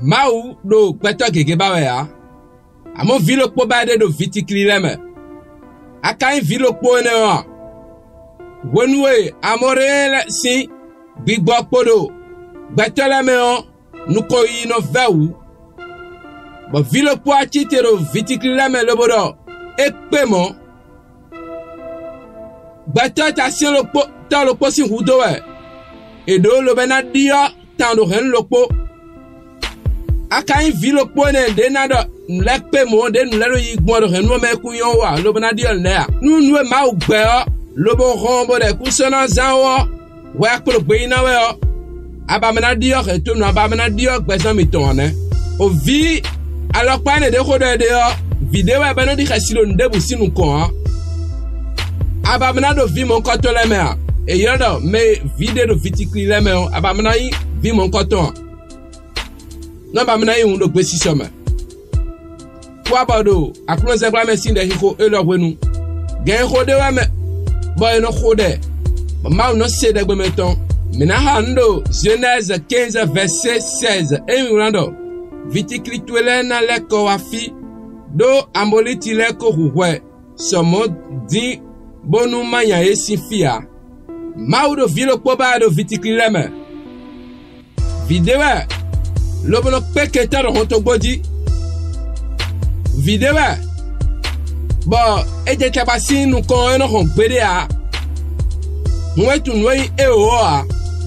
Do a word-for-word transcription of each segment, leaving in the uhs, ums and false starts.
Mawu ɖo gbɛtɔ́ gěgé ba wɛ ǎ, amɔ̌ vǐ ɖokpó ba ɖé ɖo vǐtikli lɛ́ɛ mɛ. A ka nyí vǐ ɖokpó énɛ́ ɔ́ a? Hwenu e Amɔrée lɛ́ɛ sín gbigbɔ kpo ɖo gbɛtɔ́ lɛ́ɛ mɛ ɔ́, nukɔn yiyi nɔ vɛ́ wǔ, bɔ vǐ ɖokpó ɔ́ cí te ɖo vǐtikli lɛ́ɛ mɛ lobo ɖɔ é kpé mɔ̌. Gbɛtɔ́ e ta syɛ́n ɖokpó tɔ́ ɖokpó sín hudó wɛ è ɖǒ lobo é ná ɖyɔ́ tan ɖo hɛ̌nnu ɖokpó. A ka nyí vǐ ɖokpó énɛ́ ɖě ná ɖɔ nǔ lɛ́ɛ kpé mɔ̌ ɖě nǔ lɛ́ɛ ɖo yi gbɔn ɖo hɛ̌nnu ɔ́ mɛ kú nyɔ́ wú ǎ lobo ná ɖyɔ́ nǔ lɛ́ɛ a? Nú nǔ e Mawu gbɛ́ ɔ́, lobo hɔn bó ɖɔ kú sɔ́ ná zán ó ɔ́, hwɛ a kpo ɖo gbe yí ná wɛ ɔ́, a ba mɛ ná ɖyɔ́ hɛ̌ntónú, a ba mɛ ná ɖyɔ́ gbɛzán mitɔn ǎ nɛ́. O vǐ alɔkpa énɛ́ ɖě xó ɖɔ è ɖe ɔ́, vǐ ɖé wɛ bɔ é nɔ́ ɖi xɛsi ɖo nǔɖébǔ sín nukɔn ǎ. A ba mɛ ná ɖo vǐ mɔ̌hunkɔtɔn lɛ́ɛ mɛ a? È ylɔ́ ɖɔ mɛ e vǐ ɖe ɖo vǐtikli lɛ́ɛ mɛ ɔ́, a ba mɛ ná nyí vǐ mɔ̌hunkɔtɔn a? Nɔ́ ba mɛ ná nyí wǔ ɖo gbesisɔ mɛ. Kú abɔ ɖo aklúnɔzɛ́ngbla mɛ sín ɖɛxixo élɔ́ hwenu. Gɛ̌nxó ɖé wɛ mɛ bɔ è nɔ xo ɖɛ, bɔ Mawu nɔ se ɖɛgbɛ mɛ tɔn. Mǐ ná xa nǔ ɖo Jenɛ́zi quinze vɛ̌sé sɛ́zi, ényí wlán ɖɔ: "Vǐtikli towe lɛ́ɛ ná lɛ́ kɔ wá fí, ɖó Amolíti lɛ́ɛ ko hu hwɛ sɔ mɔ̌ dín bónú má nya yě sín fí ǎ." Mawu ɖo vǐ ɖokpó ba wɛ ɖo vǐtikli lɛ́ɛ mɛ. Vǐ ɖé wɛ, lobo nɔ kpé kɛntɔ́ ɖo hɔntogbó jí. Vǐ ɖé wɛ, bɔ é jɛ caba sín nukɔn ɔ́ é nɔ hɔn gbeɖé ǎ. Hun e tunwun nǔ e nyí éeǒ ɔ́ ǎ.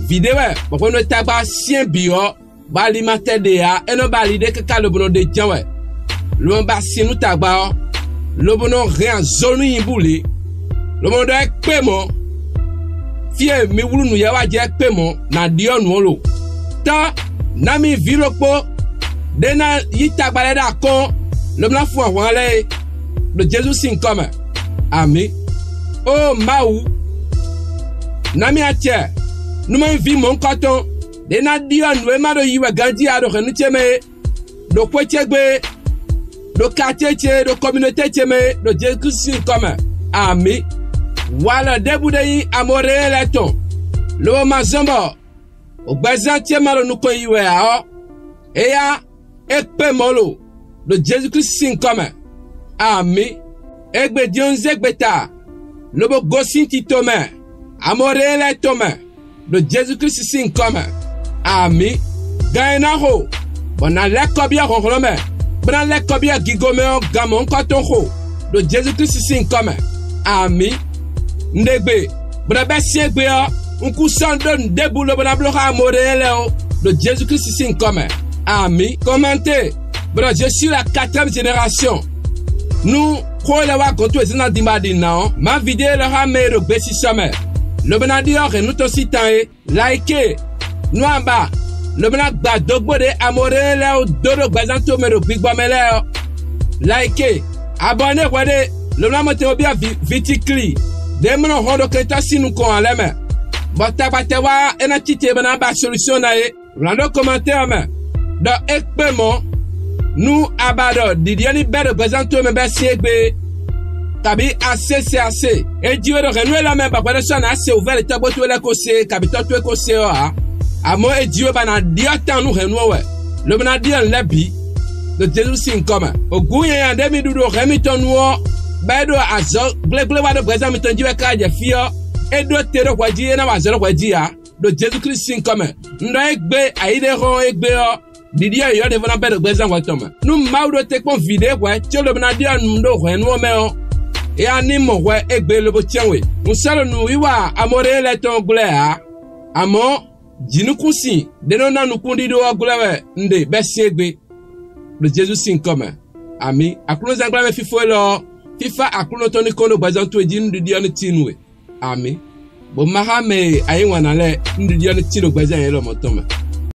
Vǐ ɖé wɛ, bɔ hwenu e tagba syɛ́n bǐ ɔ́, bɔ ali ma tɛ ɖe ǎ, é nɔ ba ali ɖé káká lobo nɔ ɖe jɛ́n wɛ, lobo nɔ ba sin nú tagba ɔ́, lobo nɔ hɛn azɔn nú nyibú lě, lobo nɔ ɖɔ é kpé mɔ̌. Fí e mi wlú nǔ yá wá jɛ kpé mɔ̌, nǎ ɖyɔ́ nǔ ɔ́ lo. Tɔ́, ná mì vǐ ɖokpó ɖé ná yí tagba lɛ́ɛ ɖo akɔ́n, lobo ná fun ahwan lɛ́ɛ é, ɖo Jezu sín nyǐkɔ mɛ. Amǐ. Ó Mawu, ná mì acɛ, nú má nyí vǐ mɔ̌hunkɔtɔn ɖě ná ɖyɔ́ nǔ e ma ɖo yi wɛ ganjí ǎ ɖo hɛ̌nnu ce mɛ é, ɖo xwé ce gbe é, ɖo katíe ce, ɖo kɔminɔté ce mɛ é, ɖo Jezu Klísu sín nyǐkɔ mɛ. Amǐ. Walɔ ɖěbǔ ɖé nyí Amɔrée lɛ́ɛ tɔn, lobo ma zɔ́n bɔ gbɛzán ce ma ɖo nukɔn yi wɛ ǎ ɔ́, éyá é kpé mɔ̌ lo, ɖo Jezu Klísu sín nyǐkɔ mɛ. Amǐ. Égbé din ɔ́, un zé gbeta, lobo gosín tito mɛ, Amɔrée lɛ́ɛ tɔn mɛ, ɖo Jezu Klísu sín nyǐkɔ mɛ. Amǐ. Gan e ná xo, bɔ nǎ lɛ́ kɔ byɔ́ hlɔ̌nhlɔ́n mɛ, bó ná lɛ́ kɔ byɔ́ gigo mɛ ɔ́ gan mɔ̌hunkɔtɔn xo, ɖo Jezu Klísu sín nyǐkɔ mɛ. Amǐ. Un ɖe gbe, bɔ nɔ bɛ́ syɛ́n gbe ɔ́, un kú sɔ́ un ɖó nǔɖébǔ lobo ná bló xá Amɔrée lɛ́ɛ ó, ɖo Jezu Klísu sín nyǐkɔ mɛ. Amǐ. Kɔmante, bɔ nɔ je suis la quatrième génération. Nú xó e lɛ́ wá gɔ̌n towe zǎnzǎn din bɔ a ɖi nǎ ɔ́, má vidéo élɔ́ xá mɛ e ɖo gbesisɔ mɛ, lobo ná ɖyɔ́ hɛ̌nnu tɔn sín tan é. Layike, nú a ba, lobo ná gba dógbó ɖě Amɔrée lɛ́ɛ ó dó ɖo gbɛzán towe mɛ ɖo gbigbɔ mɛ lɛ́ɛ ɔ́. Layike, abɔnɛ́ hwɛɖée, lobo ná mɔ tɛn bó byɔ́ vǐ vitíkli ɖě mɔ nɔ hɔn ɖo kɛntɔ́ sín nukɔn ǎ lɛ́ɛ mɛ, bɔ tagbatɛ́ wá é ná cí te bɔ ná ba solúsyɔn ná é. Wlǎn ɖó kɔmantɛ́ ɔ́ mɛ, ɖɔ é kpé mɔ̌, nú a ba ɖɔ ɖiɖi ɔ́ ní bɛ́ ɖo gbɛzán towe mɛ bɛ́ sín égbé, kabǐ a se se a se. È ji we ɖo hɛ̌nnu élɔ́ mɛ bɔ hwɛɖésú ɔ́ ná se wǔvɛ́ ɖě tɔ́gbó towe lɛ́ɛ ko se, kabǐ tɔ́ towe ko se ɔ́ ǎ. Amɔ̌ è ji we bɔ a nǎ ɖyɔ́ tán nú hɛ̌nnu ɔ́ wɛ, lobo ná ɖyɔ́ nǔ lɛ́ɛ bǐ, ɖo Jezu sín nyǐkɔ mɛ. Ògǔ nyanya ɖé mi ɖu ɖo hɛ̌n mitɔn nu ɔ́, bɔ é ɖo azɔ̌ gblégblé wa ɖó gbɛzán mitɔn jí wɛ káká jɛ fí ɔ́, é ɖó te ɖó hwɛ jí, é ná wa azɔ̌ ɖó hwɛ jí ǎ, ɖo Jezu Klísu sín nyǐkɔ mɛ. Un ɖɔ égbé, ayǐɖéhɔn égbé ɔ́, ɖiɖi ɔ́ yɔ̌yɔ́ ɖěvo ná bɛ́ ɖo gbɛzán hwɛ tɔn mɛ. Nú Mawu ɖo te kpɔ́n vǐ ɖé hwɛ̌ có lobo ná ɖyɔ́ nǔ ɖo hwɛ̌nu ɔ́ mɛ ɔ́, é á ní mɔ hwɛ égbé lobo cyán we. Un sɔ́ ɖo nǔwiwa Amɔɖée lɛ́ɛ tɔn glɔ́ ɛ ǎ. Amɔ̌, jǐnukúnsin ɖé nɔ ná nukúnɖíɖó ɔ́ glɔ́ wɛ un ɖe bɛ́ sín égbé, ɖo Jezu sín nyǐkɔ mɛ. Amǐ. Aklúnɔzángbla mɛ fífó élɔ́ ɔ́, fífá Aklúnɔ tɔn ní kɔn ɖo gbɛzán towe jí nú ɖiɖi ɔ́ ní tín nú we. Amǐ. Bɔ ma xá mɛ e a yí wǎn ná lɛ́ɛ nú ɖiɖi ɔ́ ní tín ɖo gbɛzán yětɔn mɛ.